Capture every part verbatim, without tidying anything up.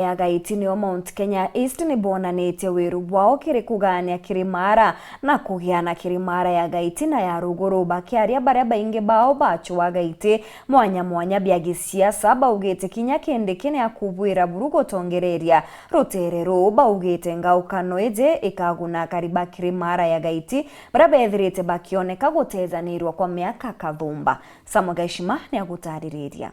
ya Gaiti nio Mount Kenya East ni bonanitie wiru bwao kiri kugaania Kirimara na kugiana Kirimara ya Gaiti na ya ruguru. Bakiaria, baria baingi bao bacwaa Gaiti mwanya mwanya bia gisiasa, baugite kinya Kindiki ni akubwira buru gutongereria rutere ruu. Baugite ngaukano iji ikaguna akari ba Kirimara ya Gaiti baria bethirite bakioneka gutejanirwa kwa miaka kathumba. Samuel Gaishima ni agutaririria.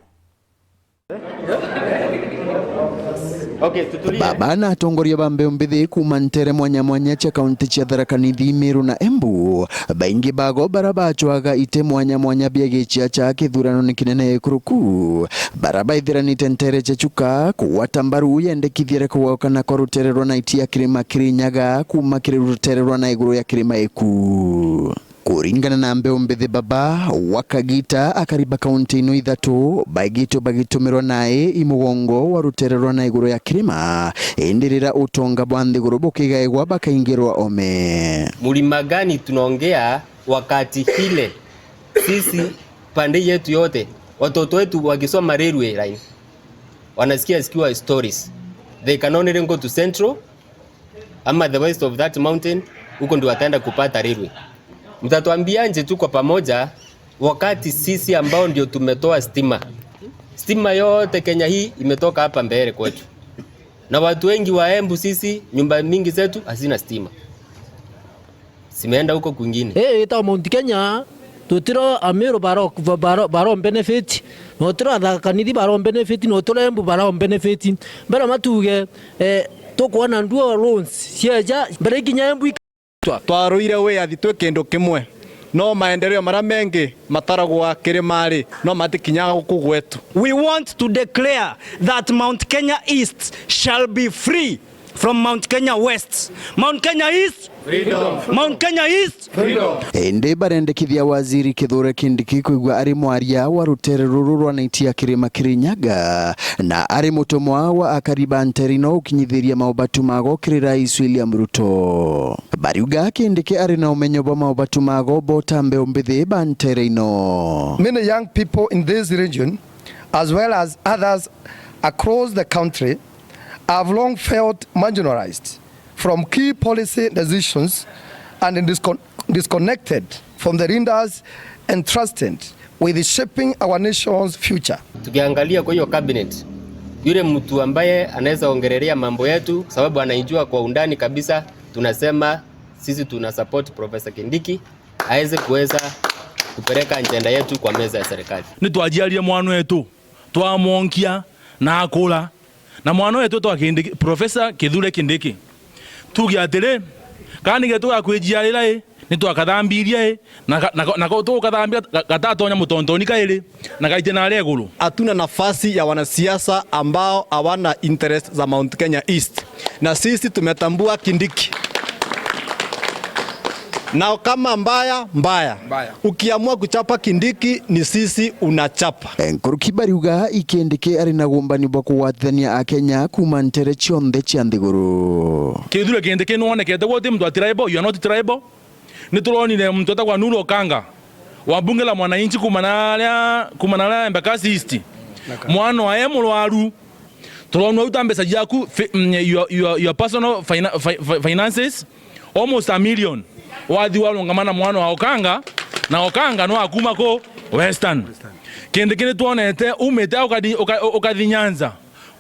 Okay, tutulie. Baba na atongoria ba mbeu mbithi kuuma ntere mwanya mwanya cia kaunti cia Tharaka Nithi, Meru na Embu, baingi bago bara bacwaga ite mwanya mwanya bia giciaca kithurano ni kinene ikuruku, bara baithiranite ntere cia Chuka kugwata mbaru yendekithia rekogwa kana kwa rutere rwa Naiti ya Kirima Kirinyaga kuuma kiri rutere rwa na iguru ya Kirima Iku. Kuringana na mbeu mbithi baba wa kagita, akari ba kaunti ino ithatu baigitwe bagitumirwa nae i mugongo wa rutere rwa na iguru ya kirima, indi rira utonga bwa nthiguru bukigaigwa bakaingirwa ome. Mlima gani tunaongea wakati ile sisi pande yetu yote, watoto wetu wakisoma railway line, wanasikia zikiwa stories. They can only go to Central, ama the west of that mountain, huko ndio wataenda kupata railway. Mtatuambiaje tu kwa pamoja, wakati sisi ambao ndio tumetoa stima? Stima yote Kenya hii imetoka hapa Mbeere kwetu. Na watu wengi wa Embu sisi, nyumba mingi zetu hazina stima. Zimeenda huko kwingine. Ii itagwa Mount Kenya, tutiro Amiru baro, baro, baro benefit, na utiro Tharaka Nithi baro benefit, na utiro Embu baro benefit. Mbere matuge, eh, tukwona nduo loans cieja, mbere ikinya Embu. Twa-, twaruire wiathi twi kindu kimwe, no maendeleo maria mengi mataragwa Kirima ri, no matikinyaga guku gwetu. We want to declare that Mount Kenya East shall be free from Mount Kenya West. Mount Kenya East. Freedom. Mount Kenya East. Freedom. Indi barendekithia Waziri Kithure Kindiki kwigua ari mwaria wa rutere ruru rwa Naiti ya Kirima Kirinyaga, na ari mutumwa wa akari ba ntere ino ukinyithiria maubatu mago kiri Rais William Ruto. Bariuga Kindiki ari na umenyo bwa maubatu mago bo ta mbeu mbithi ba ntere ino. Many young people in this region, as well as others across the country, have long felt marginalized from key policy decisions and discon-, disconnected from the leaders entrusted with shaping our nation's future. Tukiangalia kwa hiyo cabinet, yule mtu ambaye anaweza ongelelea mambo yetu, sababu anaijua kwa undani kabisa, tunasema sisi tuna support Professor Kindiki aweze kuweza kupeleka agenda yetu kwa meza ya serikali. Ni twajiarire mwana wetu, twamwonkia na akura. Na mwana wetu etwa Kindiki, Professor Kithure Kindiki. Tuge atiri, kana ni getu gakwijiarira i, ni twakathambiria i, na ka-, na ka-, na ko tugukathambia ga-, gatatonya mutontoni kairi, na gaite naria iguru. Hatuna nafasi ya wanasiasa ambao hawana interest za Mount Kenya East. Na sisi tumetambua Kindiki. Na kama mbaya, mbaya. Mbaya. Ukiamua kuchapa Kindiki, ni sisi unachapa. Nkuruki bariuga Kindiki ari na gumbani bwa kugwatithania Akenya kuuma ntere cionthe cia nthiguru. Kithure Kindiki nwonekete gwe uti muntu wa tribal, you are not tribal. Ni turonire muntu etagwa Nuru Okanga wa bunge la mwananchi kuuma naria, kuuma naria Embakasi East. Mwana wae murwaru. Turonwa uta mbeca ciaku, fi-, mm, your, your, your personal fina-, fi-, fi-, finances, almost a million. Wathi warungama na mwana wa Okanga, na Okanga no akuma ku Western. Kindiki ni twonete umite ukathi-, uka-, ukathi Nyanza,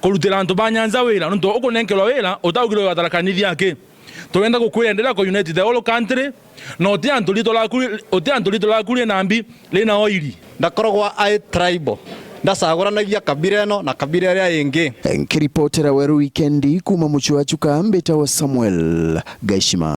kurutira antu ba Nyanza wira, nontu ukunenkerwa wira, utaugirwe wa Tharaka Nithi aki. Turenda gukwira endelea ku unite the whole country, na uti antu riitwa raaku ri-, uti antu riitwa raaku rina mbi, rina oiri. Ndakoragwa ai tribal. Ndacaguranagia kabira ino na kabira iria ingi. Nkiripotera Weru Wikendi kuuma mucii wa Chuka, mbitawa Samuel Gaishima.